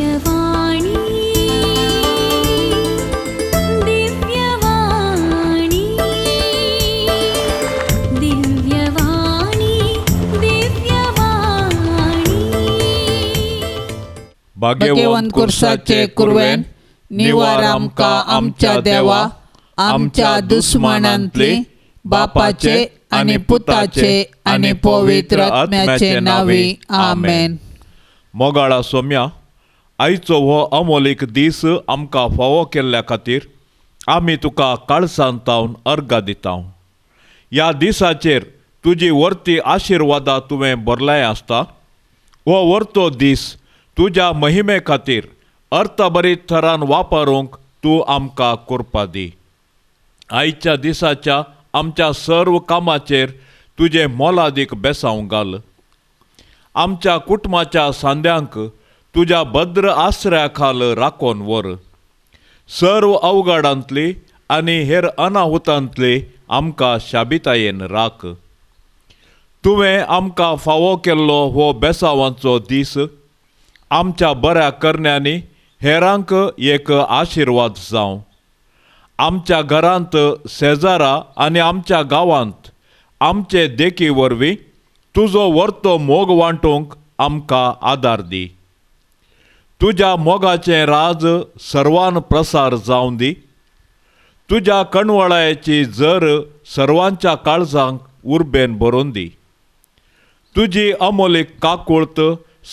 दिव्यवाणी, दिव्यवाणी, दिव्यवाणी, दिव्यवाणी. भाग्यवंत कुर्साचे कुरवेन निवार आमकां आमच्या देवा, आमच्या दुस्मानांतली, बापाचे आनी पुताचे आनी पवित्र आत्म्याचे नांवी, आमेन. मोगाळा सोम्या, आयचो हो अमोलीक दीस आमकां फावो केल्ल्या खातीर आमी तुका काळसान तावन अर्गां दिता. ह्या दिसाचेर तुजी वर्ती आशिर्वादां तुवें भरलाय आसता. हो वर्तो दीस तुज्या महिमे खातीर अर्थभरीत थरान वापरूंक तूं आमकां कृपा दी. आयच्या दिसाच्या आमच्या सर्व कामाचेर तुजें मोलादीक बेसांव घाल. आमच्या कुटुंबाच्या सांद्यांक तुज्या भद्र आसऱ्या खाल राखोन व्हर. सर्व अवघडांतली आनी हेर अनाहुतांतली आमकां शाबितायेन राख. तुवें आमकां फावो केल्लो हो बेसावांचो दीस आमच्या बऱ्या करण्यांनी हेरांक एक आशिर्वाद जावं. आमच्या घरांत, शेजारा आनी आमच्या गांवांत आमचे देखी वरवीं तुजो वर्तो मोग वांटूंक आमकां आदार दी. तुज्या मोगाचें राज सर्वान प्रसार जावं दी. तुज्या कणवळायेची जर सर्वांच्या काळजांक उर्बेन भरून दी. तुजी अमोलीक काकुळत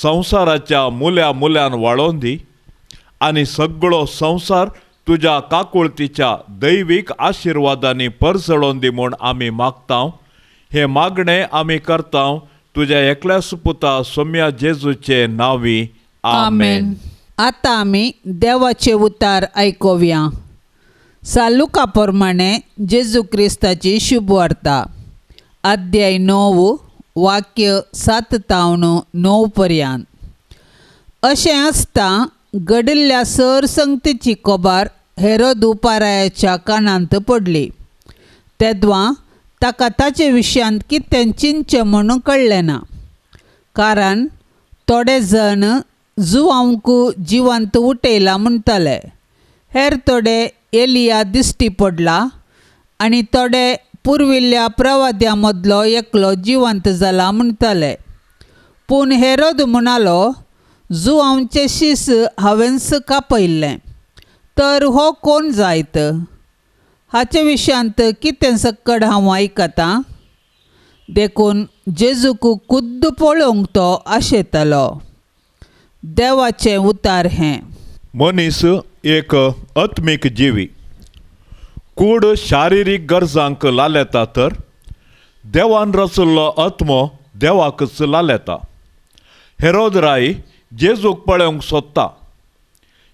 संवसाराच्या मुल्या मुल्यान वाळोवन दी आनी सगळो संवसार तुज्या काकुळतीच्या दैवीक आशिर्वादांनी परजळोवन दी म्हूण आमी मागता. हें मागणें आमी करता तुज्या एकल्याच पुता सोम्या जेजूचे नांवी, आमेन. आतां आमी देवाचे उतार आयकोवया. सालुका प्रमाणे जेजू क्रिस्ताची शुभवार्ता, अध्याय 9, वाक्य 7 तावन 9 पर्यंत. अशें आसता घडिल्ल्या सरसंगतीची खबर हेरोद उपारायाच्या कानांत पडली. तेद्वां ताका ताचे विशयांत कितें चिंतचें म्हणून कळ्ळें ना, कारण थोडे जण जुवांक जिवंत उठयला म्हणटाले, हेर थोडे एलिया दिश्टी पडला आनी थोडे पुर्विल्ल्या प्रवाद्या मदलो एकलो जिवंत जाला म्हणटाले. पूण हेरोद म्हणालो, जुवांचें शीस हांवेंच कापयल्लें, तर हो कोण जायत? हाचे विशयांत कितें सक्कड हांव आयकतां. देखून जेजूक खुद्द पळोवंक तो आशेतालो. देवाचें उतार हें. मनीस एक आत्मीक जिवी. कूड शारिरीक गरजांक लालेता तर देवान रचिल्लो आत्मो देवाकच लालेता. हेरोद राय जेजूक पळोवंक सोदता.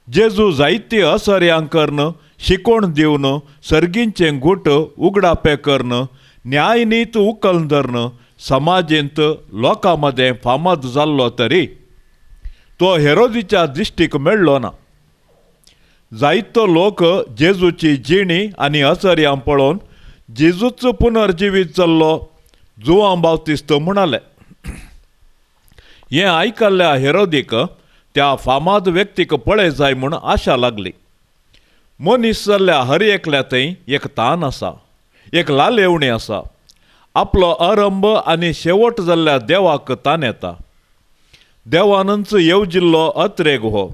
जेजू जायती असर्यां करून, शिकोवण दिवन, सर्गींचें गूट उगडापें करून, न्यायनीत उकल धरून समाजेंत लोकां मदें फामाद जाल्लो तरी तो हेरोदीच्या दिश्टीक मेळ्ळो ना. जायतो लोक जेजूची जिणी आनी असर्यां पळोवन जेजूच पुनर्जिवीत जाल्लो जुवां बावतिस्त म्हणाले. हें आयकल्ल्या हेरोदीक त्या फामाद व्यक्तीक पळय जाय म्हूण आशा लागली. मनीस जाल्ल्या हर एकल्या थंय एक तान आसा, एक लालेवणी आसा. आपलो आरंभ आनी शेवट जाल्ल्या देवाक तान येता. देवानूच येवजिल्लो अत्रेग हो.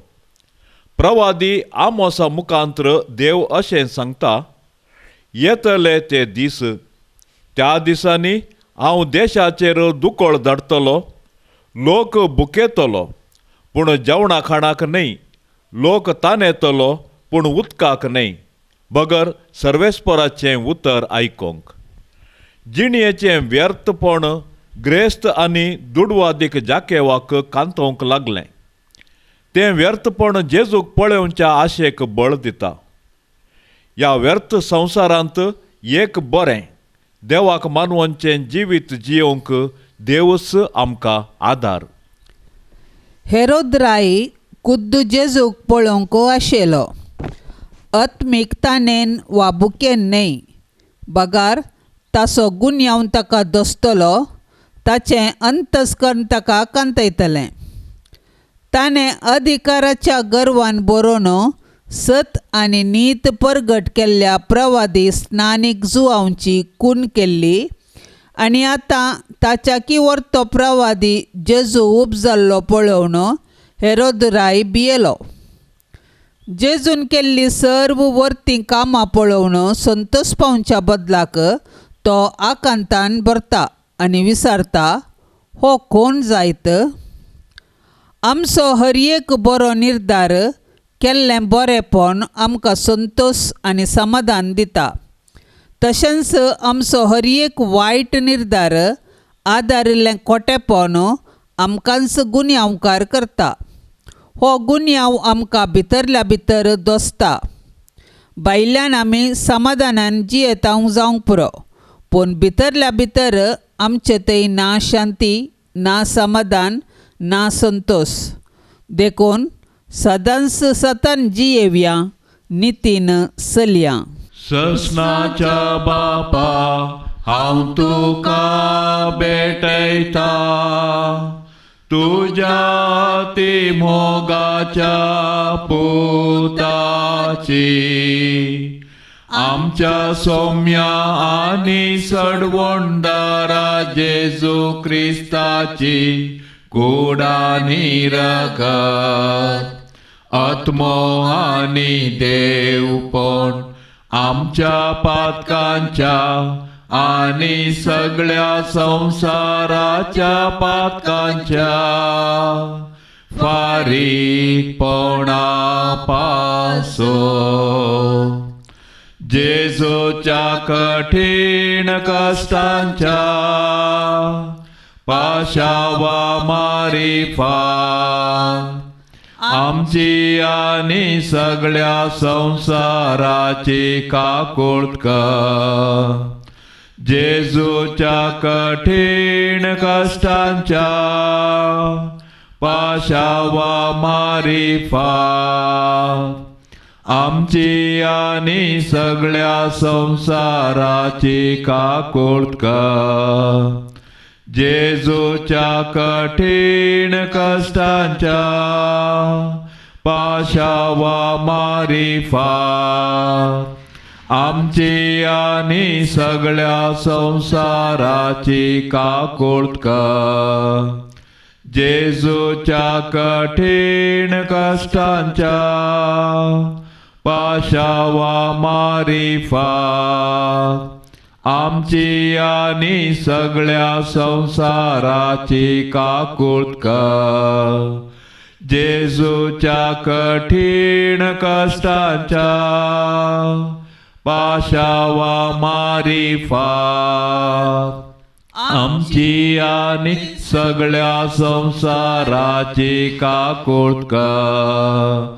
प्रवादी आमोसा मुखांत्र देव अशें सांगता, येतले ते दीस, त्या दिसांनी हांव देशाचेर दुकळ धाडटलो, लोक भुकेतलो पूण जेवणा खाणाक न्हय, लोक तानेतलो पूण उदकाक न्हय, बगर सर्वेस्पराचें उतर आयकोंक. जिणयेचें व्यर्थपण ग्रेस्त आनी दुडवादीक जाकेवाक कांतोवंक लागलें. तें व्यर्थपण जेजूक पळोवच्या आशेक बळ दिता. ह्या व्यर्थ संवसारांत एक बरें देवाक मानवचें जिवीत जियोवंक देवच आमकां आदार. हेरोद राय खुद्द जेजूक पळोवंक आशिल्लो. आत्मीक ताणेन वा भुकेन न्हय, बगार ताचो गुन्यांव ताका दसतलो, ताचें अंतस्कर्ण ताका कांतयतलें. ताणें अधिकाराच्या गर्वान बरोवन सत आनी नीत परगट केल्ल्या प्रवादी स्नानीक जुवांवची खून केल्ली आनी आतां ताच्या वर्तो प्रवादी जेजू उब जाल्लो पळोवन हेरोद राय भियेलो. जेजून केल्ली सर्व वर्ती कामां पळोवन संतोष पावच्या बदलाक तो आकांतान भरता आनी विचारता, हो कोण जायत? आमचो हर एक बरो निर्धार केल्लें बरेंपण आमकां संतोष आनी समाधान दिता. तशेंच आमचो हर एक वायट निर्धार आदारिल्लें खोटेपण आमकांच गुन्यांवकार करता. हो गुन्यांव आमकां भितरल्या भितर दोसता. भायल्यान आमी समाधानान जियेता जावंक पुरो, पूण भितरल्या भितर आमचे थंय ना शांती, ना समाधान, ना संतोष. देखून सदांच सतान जियेवया, नितीन चलया. ससनाच्या बापा हांव तुका भेटयता, तुज्या ती मोगाच्या पुताची, आमच्या सौम्या आनी सडवणदारा जेजू क्रिस्ताची कूड आनी रगत, आत्मो आनी देवपण आमच्या पातकांच्या आनी सगळ्या संवसाराच्या पातकांच्या फारीकपणा पासून, जेजूच्या कठीण कश्टांच्या पाशावा मारिफात आमची आनी सगळ्या संवसाराची काकूळट कर. जेजूच्या कठीण कश्टांच्या पाशावा मारिफात आमची आनी सगळ्या संवसाराची काकूळट कर. जेजूच्या कठीण कश्टांच्या पाशावा मारिफात आमची आनी सगळ्या संवसाराची काकूळट कर. जेजूच्या कठीण कश्टांच्या पाशावा मारिफात आमची आनी सगळ्या संवसाराची काकूळट कर. जेजूच्या कठीण कश्टांच्या पाशावा मारिफात आमची आनी सगळ्या संवसाराची काकूळट कर.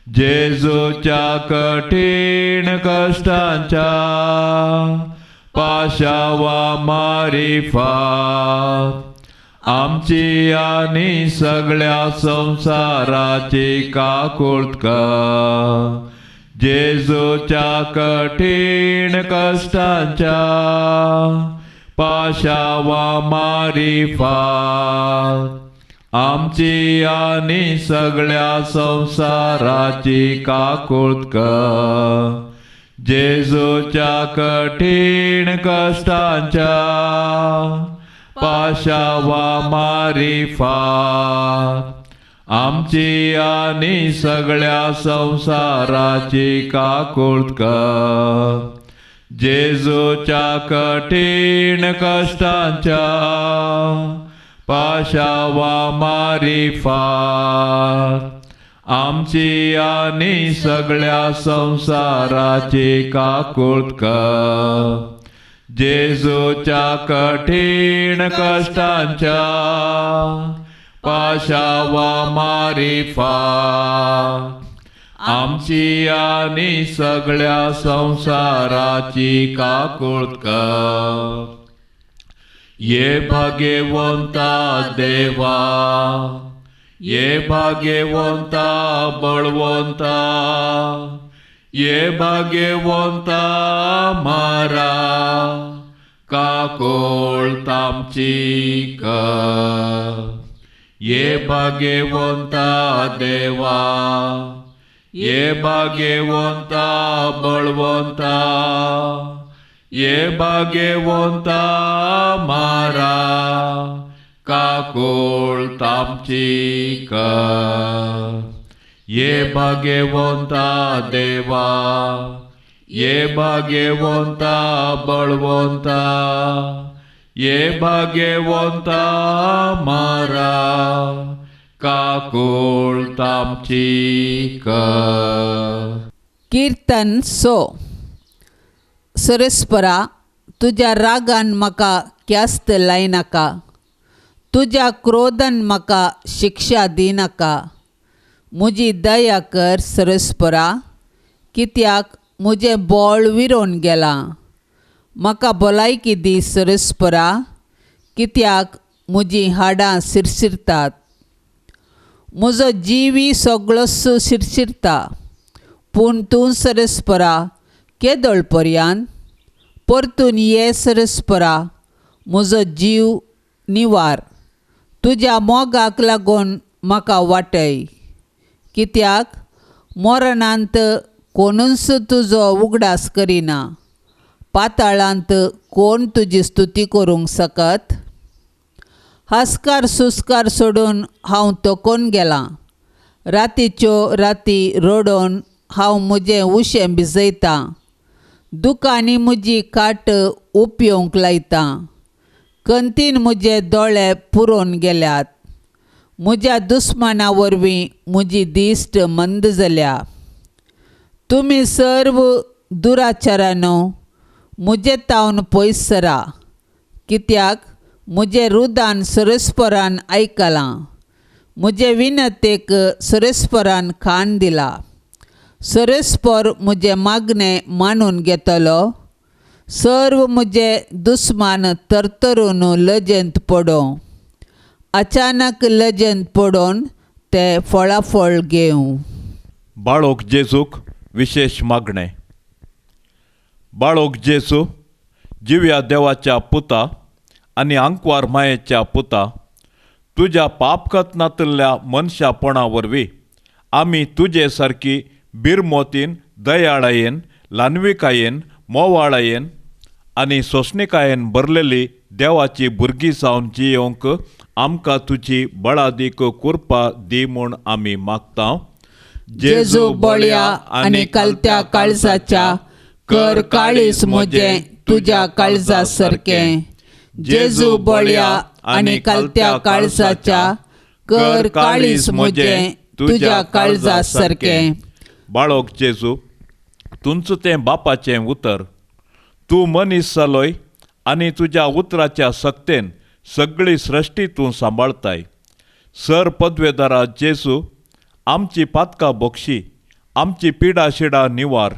जेजूच्या कठीण कश्टांच्या पाशावा मारिफात आमची आनी सगळ्या संवसाराची काकूळट कर. जेजूच्या कठीण कश्टांच्या पाशावा मारिफात आमची आनी सगळ्या संवसाराची काकूळट कर. जेजूच्या कठीण कश्टांच्या पाशावा मारिफात आमची आनी सगळ्या संवसाराची काकूळट कर. जेजूच्या कठीण कश्टांच्या पाशावा मारिफात आमची आनी सगळ्या संवसाराची काकूळट कर. जेजूच्या कठीण कश्टांच्या पाशावा मारिफात आमची आनी सगळ्या संवसाराची काकूळट कर. ये भाग्यवंता देवा, ये भाग्यवंता बळवंता, ये भाग्यवंता मारा काकूळट आमची कर. ये भाग्यवंता देवा, ये भाग्यवंता बळवंता, ये भाग्यवंता मारा, काकोळ तामची कर. ये भाग्यवंता देवा, ये भाग्यवंता बळवंता, ये भाग्यवंता मारा, काकोळ तामची कर. किर्तन 100. सरेस्परा, तुज्या रागान म्हाका क्यास्त लायनाका, तुज्या क्रोधान म्हाका शिक्षा दिनाका. म्हजी दया कर सरेस्परा, कित्याक म्हजें बळ विरोन गेलां. म्हाका भलायकी दी सरेस्परा, कित्याक म्हजीं हाडां सिरसिरतात. म्हजो जिवी सगळोच सिरसिरता, पूण तूं सरेस्परा केदळ पर्यान परतून ये सरेस्परा, म्हजो जीव निवार. तुज्या मोगाक लागून म्हाका वाटय, कित्याक मरणांत कोणूच तुजो उगडास करिना. पाताळांत कोण तुजी स्तुती करूंक शकत? हास्कार सुस्कार सोडून हांव थकून गेलां. रातीच्यो राती रडोवन हांव म्हजें उशें भिजयतां. दुकांनी म्हजी काट उपयोंक लायतां. कंतीन म्हजे दोळे पुरोवन गेल्यात. म्हज्या दुस्माना वरवीं म्हजी दिश्ट मंद जाल्या. तुमी सर्व दुराचारानो म्हजे तावन पयस सरा, कित्याक म्हजें रुदान सरस्परान आयकलां. म्हजे विनतेक सरस्परान खाण दिला. सरस्पर म्हजें मागणें मानून घेतलो. सर्व म्हजे दुस्मान तरतरून लजेंत पडों, अचानक लजेंत पडोवन ते फळाफळ घेवं. बाळोक जेजूक विशेश मागणें. बाळोक जेजू, जिव्या देवाच्या पुता आनी आंकवार मायेच्या पुता, तुज्या पापकत नातिल्ल्या मनशापणा वरवीं आमी तुजे सारकी बिरमोतीन, दयाळायेन, ल्हानविकायेन, मोवाळायेन आनी सोंसणिकायेन भरलेली देवाची भुरगीं जावन जियोवंक आमकां तुजी बळादीक कृपा दी म्हूण आमी मागता. जेजू बळया आनी कालत्या काळजाच्या, कर काळीज म्हजें तुज्या काळजा सारकें. जेजू बळया आनी कालत्या काळजाच्या, कर काळीज म्हजें तुज्या काळजा सारकें. बाळोक जेजू, तुमचो तें बापाचें उतर, तूं मनीस जालोय आनी तुज्या उतराच्या सक्तेन सगळी सृश्टी तूं सांबाळताय. सर पदवेदारा जेजू, आमची पातकां बोक्षी, आमची पिडा शिडा निवार,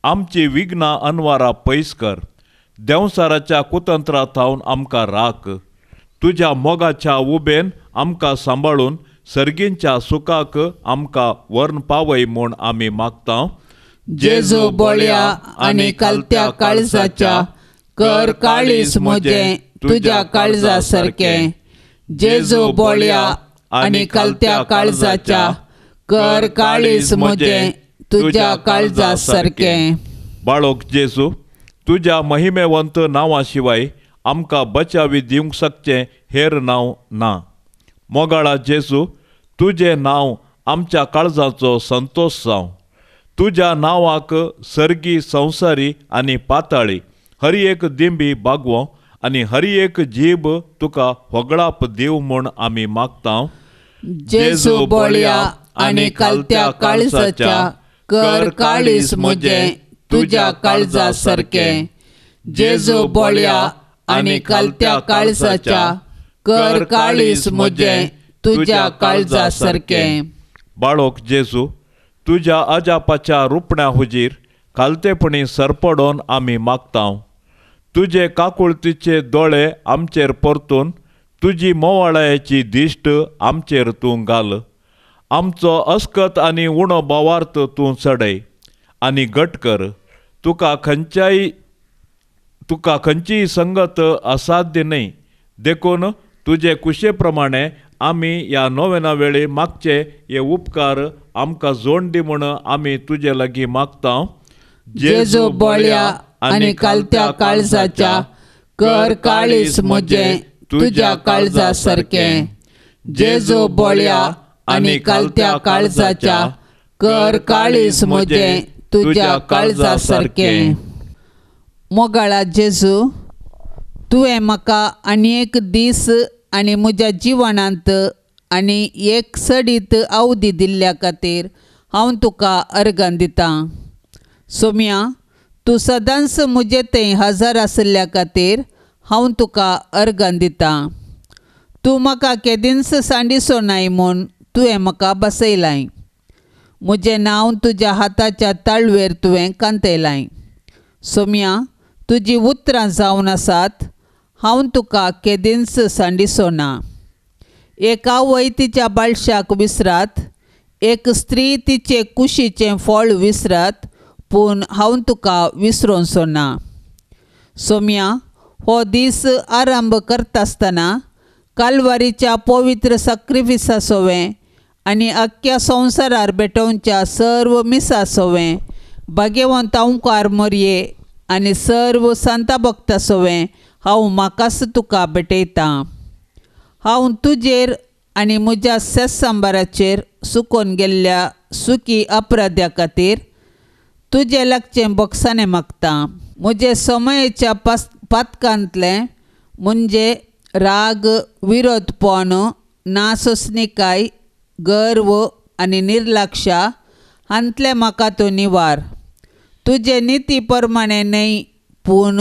आमची विघ्नां अनवारा पयस कर. देंवसाराच्या कुतंत्रा थावन आमकां राख. तुज्या मोगाच्या उबेन आमकां सांबाळून सर्गींच्या सुखाक आमकां व्हरून पावय म्हूण आमी मागता. जेजू बळया आनी कालत्या काळजाच्या, कर काळीज म्हजें तुज्या काळजा सारकें. जेजू बळया आनी कालत्या काळजाच्या, कर काळीज म्हजें तुज्या काळजा सारकें. बाळोक जेजू, तुज्या महिमेवंत नांवा शिवाय आमकां बचावी दिवंक शकचें हेर नांव ना. मोगाळा जेजू, तुजें नांव आमच्या काळजाचो संतोश जावं. तुज्या नांवाक सर्गी, संवसारी आनी पाताळी हर एक दिंबी बागवो आनी हर एक जीब तुका होगळाप दिव म्हूण आमी मागता. जेजू बळया आनी कालत्या काळजाच्या, कर काळीज म्हजें तुज्या काळजा सारकें. जेजू बळया आनी कालत्या काळजाच्या, कर काळीज म्हजें तुज्या काळजा सारकें. बाळोक जेजू, तुज्या अजापाच्या रुपण्या हुजीर खालतेपणी सरपडोन आमी मागता. तुजे काकुळतीचे दोळे आमचेर परतून तुजी मोवाळायेची दिश्ट आमचेर तूं घाल. आमचो अस्कत आनी उणो भावार्थ तूं चडय आनी घट कर. तुका खंयचीय संगत असाध्य न्हय, देखून तुजे कुशे प्रमाणे आमी ह्या नोवेना वेळी मागचे हे उपकार आमकां जोड दी म्हूण आमी तुजे लागीं मागता. जेजू बळ्या आनी कालत्या काळजाच्या, कर काळीज म्हजें तुज्या काळजा सारकें. जेजू बळ्या आनी कालत्या काळजाच्या, कर काळीज म्हजें तुज्या काळजा सारकें. मोगाळा जेजू, तुवें म्हाका आनी एक दीस आनी म्हज्या जिवनांत आनी एक सडीत अवधी दिल्ल्या खातीर हांव तुका अर्गां दितां. सोम्या, तूं सदांच म्हजे थंय हजर आशिल्ल्या खातीर हांव तुका अर्गां दितां. तूं म्हाका केदींच सांडिसो नाय म्हूण तुवें म्हाका बसयलाय. म्हजें नांव तुज्या हाताच्या ताळवेर तुवें कांतयलाय. सोम्या, तुजी उतरां जावन आसात, हांव तुका केदींच सांडिसो ना. एक आवय तिच्या बाळशाक विसरात, एक स्त्री तिचे कुशीचें फळ विसरात, पूण हांव तुका विसरोनचो ना. सोम्या, हो दीस आरंभ करता आसतना कालवारीच्या पवित्र साक्रिफिसा सोवें आनी अख्ख्या संवसारार भेटोवच्या सर्व मिसा सोवें भाग्यवंत ओंकार मोरये आनी सर्व सांता भक्ता सोवें हांव म्हाकाच तुका भेटयतां. हांव तुजेर आनी म्हज्या सेस्संबाराचेर सुकोन गेल्ल्या सुकी अपराध्या खातीर तुजें लागचें बोगसाणें मागतां. म्हजे समयेच्या पातकांतलें म्हणजे राग, विरोधपण, नासोसणिकाय, गर्व आनी निर्लक्षा हांतलें म्हाका तूं निवार. तुजे निती प्रमाणें न्हय, पूण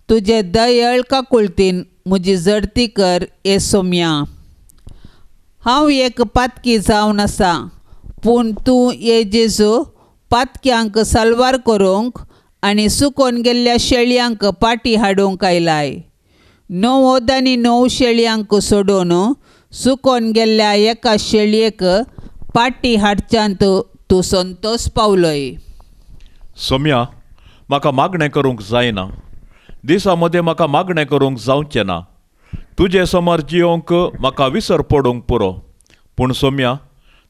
तुजे दयाळ काकुळतीन म्हजी जडती कर हे सोम्या. हांव एक पातकी जावन आसा, पूण तूं हे जेजू पातक्यांक साल्वार करूंक आनी सुकोन गेल्ल्या शेळयांक पाटी हाडूंक आयलाय. 99 आनी 9 शेळयांक सोडून सुकोन गेल्ल्या एका शेळयेक पाटी हाडच्यांत तूं संतोष पावलोय. सोम्या, म्हाका मागणें करूंक जायना. दिसा मदें म्हाका मागणें करूंक जावचें ना. तुजे समोर जियोंक म्हाका विसर पडूंक पुरो, पूण सोम्या,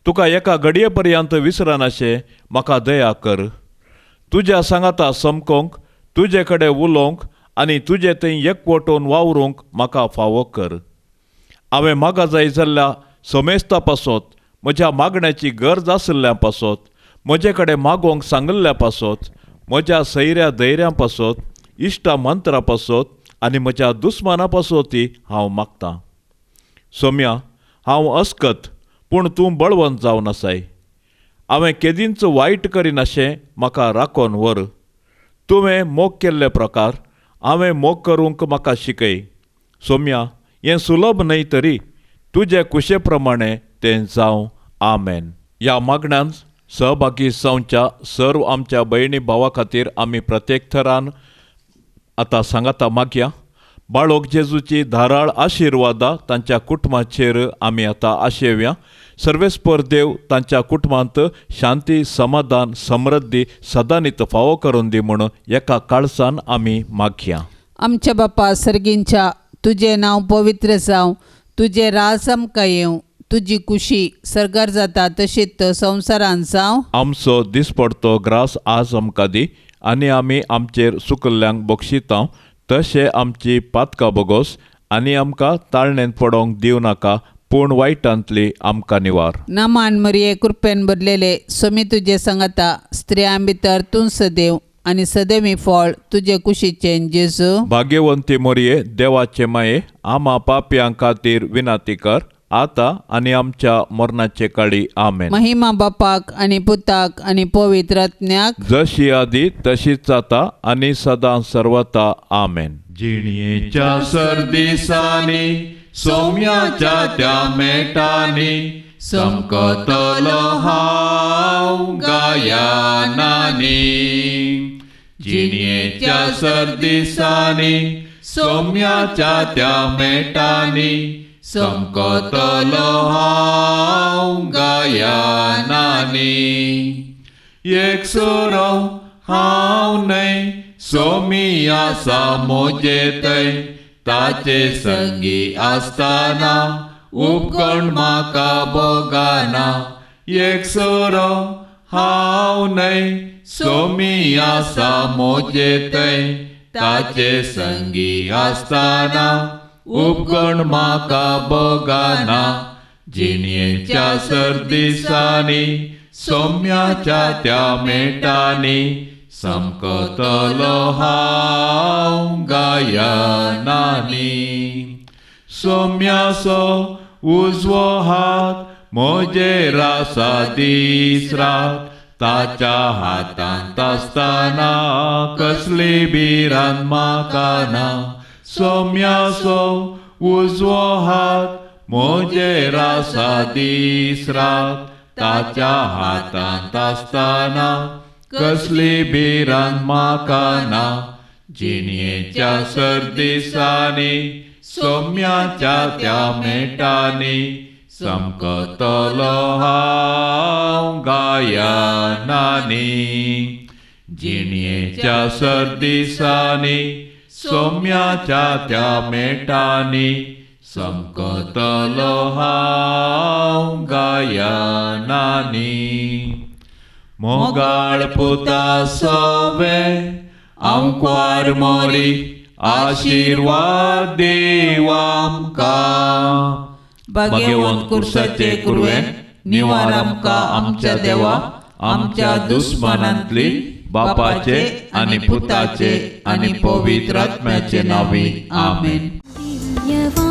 तुका एका घडये पर्यंत विसरनाशें म्हाका दया कर. तुज्या सांगाता समकोंक, तुजे कडेन उलोवंक आनी तुजे थंय एकवटून वावरूंक म्हाका फावो कर. हांवें म्हाका जाय जाल्ल्या समेस्ता पासत, म्हज्या मागण्याची गरज आशिल्ल्या पासत, म्हजे कडेन मागोवंक सांगिल्ल्या पासत, म्हज्या सैऱ्या धैर्या पासत, इश्टा मंत्रा पासत आनी म्हज्या दुस्माना पासतय हांव मागतां. सोम्या, हांव अस्कत, पूण तूं बळवंत जावन आसाय. हांवें केदींच वायट करिनाशें म्हाका राखोन व्हर. तुवें मोग केल्ले प्रकार हांवें मोग करूंक म्हाका शिकय. सोम्या, हें सुलभ न्हय तरी तुजे कुशे प्रमाणें तें जावं. आमेन. ह्या मागण्यान सहभागी जावच्या सर्व आमच्या भयणी भावा खातीर आमी प्रत्येक थरान आतां सांगाता मागया. बाळोक जेजूची धाराळ आशिर्वादा तांच्या कुटुंबाचेर आमी आतां आशेवया. सर्वेस्पर देव तांच्या कुटुंबांत शांती, समाधान, समृद्धी सदांनीत फावो करून दी म्हूण एका काळसान आमी मागया. आमच्या बापा सर्गींच्या, तुजें नांव पवित्र जावं, तुजें राज आमकां येवं, तुजी कुशी सर्गार जाता तशीच संवसारांत जावं. आमचो दिसपडतो ग्रास आज आमकां दी आनी आमी आमचेर सुकल्ल्यांक बक्षितां तशें आमची पातकां बोगोस आनी आमकां ताळणेंत पडोवंक दिवं नाका, पूण वायटांतली आमकां निवार. नामान मरिये, कृपेन भरलेले, स्वामी तुजे सांगाता, स्त्रियां भितर तूं सदैव आनी सदैवी फळ तुजे कुशीचें जेजू. भाग्यवंती मोरये, देवाचे माये, आमा पापयां खातीर विनंती कर आतां आनी आमच्या मरणाचे काळी. आमेन. महिमा बापाक आनी पुताक आनी पवित्र आत्म्याक, जशी आदी तशीच आतां आनी सदां सर्वता. आमेन. जिणयेच्या सरदिसांनी सोम्याच्या त्या मेटांनी समकतलो हांव गायनांनी. जिणयेच्या सरदिसांनी सोम्याच्या त्या मेटांनी समकतलो हांव गायनांनी. एक सुरो हांव न्हय, सोमी आसा म्हजे थंय, ताचे संगी आसतना उपगण म्हाका भोगाना. एक सोरो हांव न्हय, सोमी आसा म्हजे थंय, ताचे संगी आसतना उपगण म्हाका भोगाना. जिणयेच्या सरदिसांनी सोम्याच्या त्या मेटांनी समकतलो हांव गायनांनी. सोम्याचो उजवो हात म्हजेर आसा दीस रात, ताच्या हातांत आसतना कसली भिरांत म्हाका ना. सोम्याचो उजवो हात म्हजेर आसा दीस रात, ताच्या हातांत आसतना कसली भिरांत म्हाका ना. जिणयेच्या सरदिसांनी सोम्याच्या त्या मेटांनी समकतलो हांव गायनांनी. जिणयेच्या सरदिसांनी सोम्याच्या त्या मेटांनी समकतलो हांव गायनांनी. मोगाळ पुता सवे आमकां मोरी आशिर्वाद देव आमकां. भाग्यवंत कुर्साचे कुरवे निवार आमकां आमच्या देवा, आमच्या दुस्मानांतली बापाचे आनी पुताचे आनी पवित्र आत्म्याचे नांवी. आमेन. दिव्यवाणी.